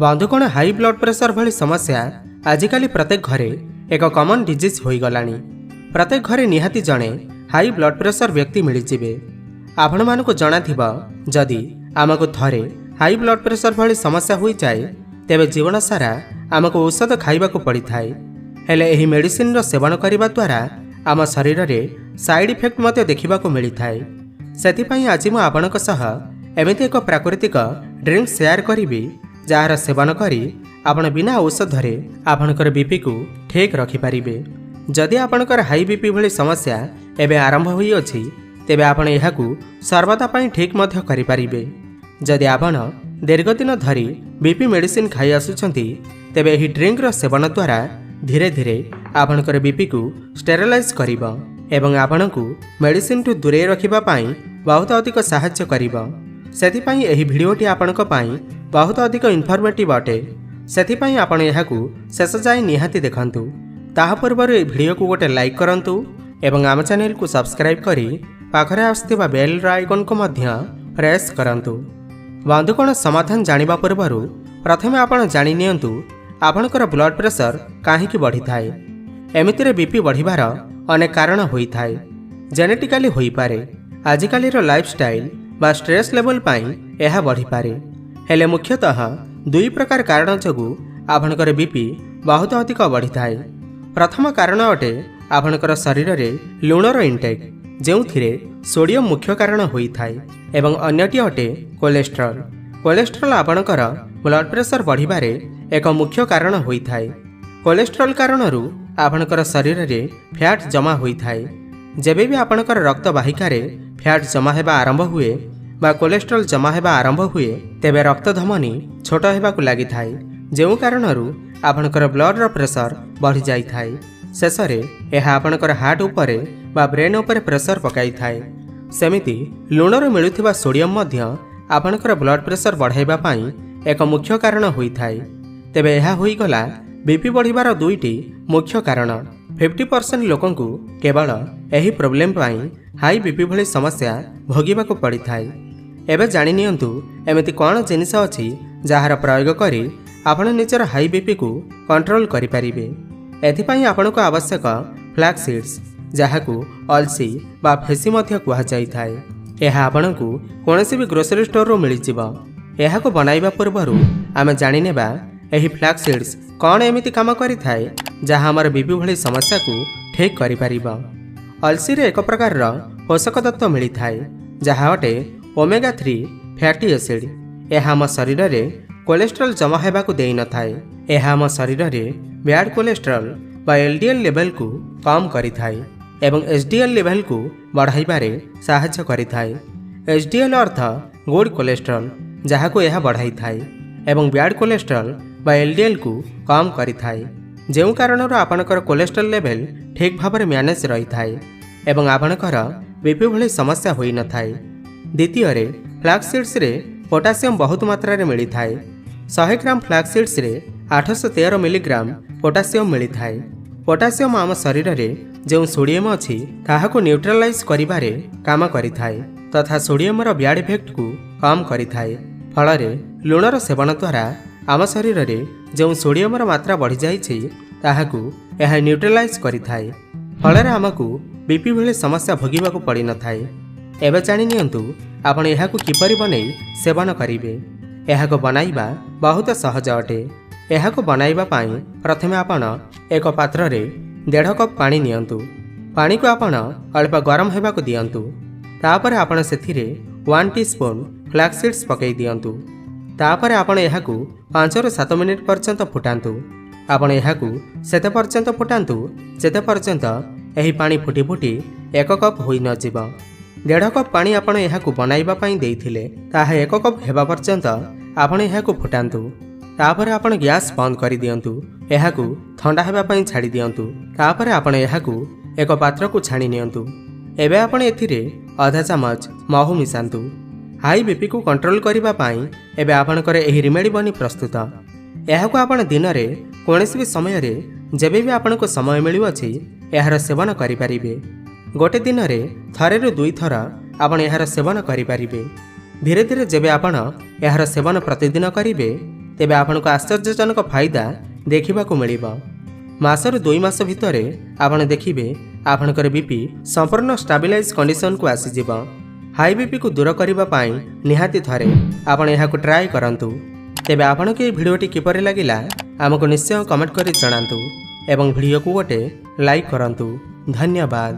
ବନ୍ଧୁଗଣ, high blood pressure ଭଳି ସମସ୍ୟା ଆଜିକାଲି ପ୍ରତ୍ୟେକ ଘରେ ଏକ କମନ୍ ଡିଜିଜ୍ ହୋଇଗଲାଣି। ପ୍ରତ୍ୟେକ ଘରେ ନିହାତି ଜଣେ ହାଇ ବ୍ଲଡ୍ ପ୍ରେସର ବ୍ୟକ୍ତି ମିଳିଯିବେ। ଆପଣମାନଙ୍କୁ ଜଣାଥିବ, ଯଦି ଆମକୁ ଥରେ ହାଇ ବ୍ଲଡ୍ ପ୍ରେସର ଭଳି ସମସ୍ୟା ହୋଇଯାଏ, ତେବେ ଜୀବନ ସାରା ଆମକୁ ଔଷଧ ଖାଇବାକୁ ପଡ଼ିଥାଏ। ହେଲେ ଏହି ମେଡ଼ିସିନର ସେବନ କରିବା ଦ୍ୱାରା ଆମ ଶରୀରରେ ସାଇଡ୍ ଇଫେକ୍ଟ ମଧ୍ୟ ଦେଖିବାକୁ ମିଳିଥାଏ। ସେଥିପାଇଁ ଆଜି ମୁଁ ଆପଣଙ୍କ ସହ ଏମିତି ଏକ ପ୍ରାକୃତିକ ଡ୍ରିଙ୍କ ସେୟାର କରିବି, ଯାହାର ସେବନ କରି ଆପଣ ବିନା ଔଷଧରେ ଆପଣଙ୍କର ବିପିକୁ ଠିକ୍ ରଖିପାରିବେ। ଯଦି ଆପଣଙ୍କର ହାଇ ବିପି ଭଳି ସମସ୍ୟା ଏବେ ଆରମ୍ଭ ହୋଇଅଛି, ତେବେ ଆପଣ ଏହାକୁ ସର୍ବଦା ପାଇଁ ଠିକ୍ ମଧ୍ୟ କରିପାରିବେ। ଯଦି ଆପଣ ଦୀର୍ଘ ଦିନ ଧରି ବିପି ମେଡ଼ିସିନ ଖାଇ ଆସୁଛନ୍ତି, ତେବେ ଏହି ଡ୍ରିଙ୍କର ସେବନ ଦ୍ୱାରା ଧୀରେ ଧୀରେ ଆପଣଙ୍କର ବିପିକୁ ଷ୍ଟେରିଲାଇଜ୍ କରିବ ଏବଂ ଆପଣଙ୍କୁ ମେଡ଼ିସିନଠୁ ଦୂରେଇ ରଖିବା ପାଇଁ ବହୁତ ଅଧିକ ସାହାଯ୍ୟ କରିବ। ସେଥିପାଇଁ ଏହି ଭିଡ଼ିଓଟି ଆପଣଙ୍କ ପାଇଁ ବହୁତ ଅଧିକ ଇନଫର୍ମେଟିଭ୍ ଅଟେ। ସେଥିପାଇଁ ଆପଣ ଏହାକୁ ଶେଷ ଯାଏଁ ନିହାତି ଦେଖନ୍ତୁ। ତାହା ପୂର୍ବରୁ ଏହି ଭିଡ଼ିଓକୁ ଗୋଟେ ଲାଇକ୍ କରନ୍ତୁ ଏବଂ ଆମ ଚ୍ୟାନେଲକୁ ସବସ୍କ୍ରାଇବ୍ କରି ପାଖରେ ଆସୁଥିବା ବେଲ୍ର ଆଇକନ୍କୁ ମଧ୍ୟ ପ୍ରେସ୍ କରନ୍ତୁ। ବନ୍ଧୁଗଣ, ସମାଧାନ ଜାଣିବା ପୂର୍ବରୁ ପ୍ରଥମେ ଆପଣ ଜାଣି ନିଅନ୍ତୁ, ଆପଣଙ୍କର ବ୍ଲଡ୍ ପ୍ରେସର କାହିଁକି ବଢ଼ିଥାଏ। ଏମିତିରେ ବିପି ବଢ଼ିବାର ଅନେକ କାରଣ ହୋଇଥାଏ। ଜେନେଟିକାଲି ହୋଇପାରେ, ଆଜିକାଲିର ଲାଇଫଷ୍ଟାଇଲ୍ ବା ଷ୍ଟ୍ରେସ୍ ଲେଭେଲ୍ ପାଇଁ ଏହା ବଢ଼ିପାରେ। ହେଲେ ମୁଖ୍ୟତଃ ଦୁଇ ପ୍ରକାର କାରଣ ଯୋଗୁଁ ଆପଣଙ୍କର ବିପି ବହୁତ ଅଧିକ ବଢ଼ିଥାଏ। ପ୍ରଥମ କାରଣ ଅଟେ ଆପଣଙ୍କର ଶରୀରରେ ଲୁଣର ଇନଟେକ୍, ଯେଉଁଥିରେ ସୋଡ଼ିୟମ୍ ମୁଖ୍ୟ କାରଣ ହୋଇଥାଏ ଏବଂ ଅନ୍ୟଟି ଅଟେ କୋଲେଷ୍ଟ୍ରଲ୍। କୋଲେଷ୍ଟ୍ରଲ୍ ଆପଣଙ୍କର ବ୍ଲଡ୍ ପ୍ରେସର ବଢ଼ିବାରେ ଏକ ମୁଖ୍ୟ କାରଣ ହୋଇଥାଏ। କୋଲେଷ୍ଟ୍ରଲ୍ କାରଣରୁ ଆପଣଙ୍କର ଶରୀରରେ ଫ୍ୟାଟ୍ ଜମା ହୋଇଥାଏ। ଯେବେ ବି ଆପଣଙ୍କର ରକ୍ତ ବାହିକାରେ ଫ୍ୟାଟ୍ ଜମା ହେବା ଆରମ୍ଭ ହୁଏ ବା କୋଲେଷ୍ଟ୍ରଲ୍ ଜମା ହେବା ଆରମ୍ଭ ହୁଏ, ତେବେ ରକ୍ତ ଧମନୀ ଛୋଟ ହେବାକୁ ଲାଗିଥାଏ, ଯେଉଁ କାରଣରୁ ଆପଣଙ୍କର ବ୍ଲଡର ପ୍ରେସର ବଢ଼ିଯାଇଥାଏ। ଶେଷରେ ଏହା ଆପଣଙ୍କର ହାର୍ଟ ଉପରେ ବା ବ୍ରେନ୍ ଉପରେ ପ୍ରେସର ପକାଇଥାଏ। ସେମିତି ଲୁଣରୁ ମିଳୁଥିବା ସୋଡ଼ିୟମ୍ ମଧ୍ୟ ଆପଣଙ୍କର ବ୍ଲଡ୍ ପ୍ରେସର ବଢ଼ାଇବା ପାଇଁ ଏକ ମୁଖ୍ୟ କାରଣ ହୋଇଥାଏ। ତେବେ ଏହା ହୋଇଗଲା ବିପି ବଢ଼ିବାର ଦୁଇଟି ମୁଖ୍ୟ କାରଣ। 50% ଲୋକଙ୍କୁ କେବଳ ଏହି ପ୍ରୋବ୍ଲେମ୍ ପାଇଁ ହାଇ ବିପି ଭଳି ସମସ୍ୟା ଭୋଗିବାକୁ ପଡ଼ିଥାଏ। ଏବେ ଜାଣି ନିଅନ୍ତୁ, ଏମିତି କ'ଣ ଜିନିଷ ଅଛି ଯାହାର ପ୍ରୟୋଗ କରି ଆପଣ ନିଜର ହାଇ ବିପିକୁ କଣ୍ଟ୍ରୋଲ କରିପାରିବେ। ଏଥିପାଇଁ ଆପଣଙ୍କୁ ଆବଶ୍ୟକ ଫ୍ଲାକ୍ସ ସିଡ୍ସ, ଯାହାକୁ ଅଲସି ବା ଫେସି ମଧ୍ୟ କୁହାଯାଇଥାଏ। ଏହା ଆପଣଙ୍କୁ କୌଣସି ବି ଗ୍ରୋସରୀ ଷ୍ଟୋରରୁ ମିଳିଯିବ। ଏହାକୁ ବନାଇବା ପୂର୍ବରୁ ଆମେ ଜାଣିନେବା, ଏହି ଫ୍ଲାକ୍ସ ସିଡ୍ସ କ'ଣ ଏମିତି କାମ କରିଥାଏ ଯାହା ଆମର ବିପି ଭଳି ସମସ୍ୟାକୁ ଠିକ୍ କରିପାରିବ। ଅଲସିରେ ଏକ ପ୍ରକାରର ପୋଷକ ତତ୍ତ୍ୱ ମିଳିଥାଏ, ଯାହା ଅଟେ ଓମେଗା 3 ଫ୍ୟାଟି ଏସିଡ୍। ଏହା ଆମ ଶରୀରରେ କୋଲେଷ୍ଟ୍ରଲ୍ ଜମା ହେବାକୁ ଦେଇନଥାଏ। ଏହା ଆମ ଶରୀରରେ ବ୍ୟାଡ୍ କୋଲେଷ୍ଟ୍ରଲ୍ ବା ଏଲ୍ଡିଏଲ୍ ଲେଭେଲକୁ କମ୍ କରିଥାଏ ଏବଂ ଏଚ୍ ଡି ଏଲ୍ ଲେଭେଲକୁ ବଢ଼ାଇବାରେ ସାହାଯ୍ୟ କରିଥାଏ। ଏଚ୍ ଡି ଏଲ୍ ଅର୍ଥ ଗୁଡ୍ କୋଲେଷ୍ଟ୍ରଲ୍, ଯାହାକୁ ଏହା ବଢ଼ାଇଥାଏ ଏବଂ ବ୍ୟାଡ୍ କୋଲେଷ୍ଟ୍ରଲ୍ ବା ଏଲ୍ଡିଏଲ୍କୁ କମ୍ କରିଥାଏ, ଯେଉଁ କାରଣରୁ ଆପଣଙ୍କର କୋଲେଷ୍ଟ୍ରଲ୍ ଲେଭେଲ୍ ଠିକ୍ ଭାବରେ ମ୍ୟାନେଜ୍ ରହିଥାଏ ଏବଂ ଆପଣଙ୍କର ବିପି ଭଳି ସମସ୍ୟା ହୋଇନଥାଏ। ଦ୍ୱିତୀୟରେ, ଫ୍ଲାକ୍ସ ସିଡ୍ସରେ ପୋଟାସିୟମ୍ ବହୁତ ମାତ୍ରାରେ ମିଳିଥାଏ। 100 ଗ୍ରାମ ଫ୍ଲାକ୍ସ ସିଡ୍ସରେ 813 ମିଲିଗ୍ରାମ ପୋଟାସିୟମ୍ ମିଳିଥାଏ। ପୋଟାସିୟମ୍ ଆମ ଶରୀରରେ ଯେଉଁ ସୋଡ଼ିୟମ୍ ଅଛି, ତାହାକୁ ନ୍ୟୁଟ୍ରାଲାଇଜ୍ କରିବାରେ କାମ କରିଥାଏ ତଥା ସୋଡ଼ିୟମର ବ୍ୟାଡ୍ ଇଫେକ୍ଟକୁ କମ୍ କରିଥାଏ। ଫଳରେ ଲୁଣର ସେବନ ଦ୍ୱାରା ଆମ ଶରୀରରେ ଯେଉଁ ସୋଡ଼ିୟମର ମାତ୍ରା ବଢ଼ିଯାଇଛି, ତାହାକୁ ଏହା ନ୍ୟୁଟ୍ରାଲାଇଜ୍ କରିଥାଏ। ଫଳରେ ଆମକୁ ବିପି ଭଳି ସମସ୍ୟା ଭୋଗିବାକୁ ପଡ଼ିନଥାଏ। ଏବେ ଜାଣି ନିଅନ୍ତୁ, ଆପଣ ଏହାକୁ କିପରି ବନେଇ ସେବନ କରିବେ। ଏହାକୁ ବନାଇବା ବହୁତ ସହଜ ଅଟେ। ଏହାକୁ ବନାଇବା ପାଇଁ ପ୍ରଥମେ ଆପଣ ଏକ ପାତ୍ରରେ 1.5 କପ୍ ପାଣି ନିଅନ୍ତୁ। ପାଣିକୁ ଆପଣ ଅଳ୍ପ ଗରମ ହେବାକୁ ଦିଅନ୍ତୁ। ତାପରେ ଆପଣ ସେଥିରେ 1 ଟି ସ୍ପୁନ୍ ଫ୍ଲାକ୍ସ ସିଡ୍ସ ପକାଇ ଦିଅନ୍ତୁ। ତାପରେ ଆପଣ ଏହାକୁ 5ରୁ 7 ମିନିଟ୍ ପର୍ଯ୍ୟନ୍ତ ଫୁଟାନ୍ତୁ। ଆପଣ ଏହାକୁ ସେତେ ପର୍ଯ୍ୟନ୍ତ ଫୁଟାନ୍ତୁ, ଯେତେ ପର୍ଯ୍ୟନ୍ତ ଏହି ପାଣି ଫୁଟି ଫୁଟି 1 କପ୍ ହୋଇନଯିବ। 1.5 କପ୍ ପାଣି ଆପଣ ଏହାକୁ ବନାଇବା ପାଇଁ ଦେଇଥିଲେ, ତାହା 1 କପ୍ ହେବା ପର୍ଯ୍ୟନ୍ତ ଆପଣ ଏହାକୁ ଫୁଟାନ୍ତୁ। ତାପରେ ଆପଣ ଗ୍ୟାସ୍ ବନ୍ଦ କରିଦିଅନ୍ତୁ। ଏହାକୁ ଥଣ୍ଡା ହେବା ପାଇଁ ଛାଡ଼ି ଦିଅନ୍ତୁ। ତାପରେ ଆପଣ ଏହାକୁ ଏକ ପାତ୍ରକୁ ଛାଣି ନିଅନ୍ତୁ। ଏବେ ଆପଣ ଏଥିରେ ଅଧା ଚାମଚ ମହୁ ମିଶାନ୍ତୁ। ହାଇ ବିପିକୁ କଣ୍ଟ୍ରୋଲ କରିବା ପାଇଁ ଏବେ ଆପଣଙ୍କର ଏହି ରିମେଡ଼ି ବନି ପ୍ରସ୍ତୁତ। ଏହାକୁ ଆପଣ ଦିନରେ କୌଣସି ବି ସମୟରେ, ଯେବେ ବି ଆପଣଙ୍କୁ ସମୟ ମିଳୁଅଛି, ଏହାର ସେବନ କରିପାରିବେ। ଗୋଟେ ଦିନରେ ଥରେରୁ ଦୁଇଥର ଆପଣ ଏହାର ସେବନ କରିପାରିବେ। ଧୀରେ ଧୀରେ ଯେବେ ଆପଣ ଏହାର ସେବନ ପ୍ରତିଦିନ କରିବେ, ତେବେ ଆପଣଙ୍କୁ ଆଶ୍ଚର୍ଯ୍ୟଜନକ ଫାଇଦା ଦେଖିବାକୁ ମିଳିବ। ମାସରୁ 2 ମାସ ଭିତରେ ଆପଣ ଦେଖିବେ, ଆପଣଙ୍କର ବିପି ସମ୍ପୂର୍ଣ୍ଣ ଷ୍ଟାବିଲାଇଜ୍ କଣ୍ଡିସନକୁ ଆସିଯିବ। ହାଇ ବିପିକୁ ଦୂର କରିବା ପାଇଁ ନିହାତି ଥରେ ଆପଣ ଏହାକୁ ଟ୍ରାଏ କରନ୍ତୁ। ତେବେ ଆପଣଙ୍କୁ ଏହି ଭିଡ଼ିଓଟି କିପରି ଲାଗିଲା, ଆମକୁ ନିଶ୍ଚୟ କମେଣ୍ଟ କରି ଜଣାନ୍ତୁ ଏବଂ ଭିଡ଼ିଓକୁ ଗୋଟେ ଲାଇକ୍ କରନ୍ତୁ। ଧନ୍ୟବାଦ।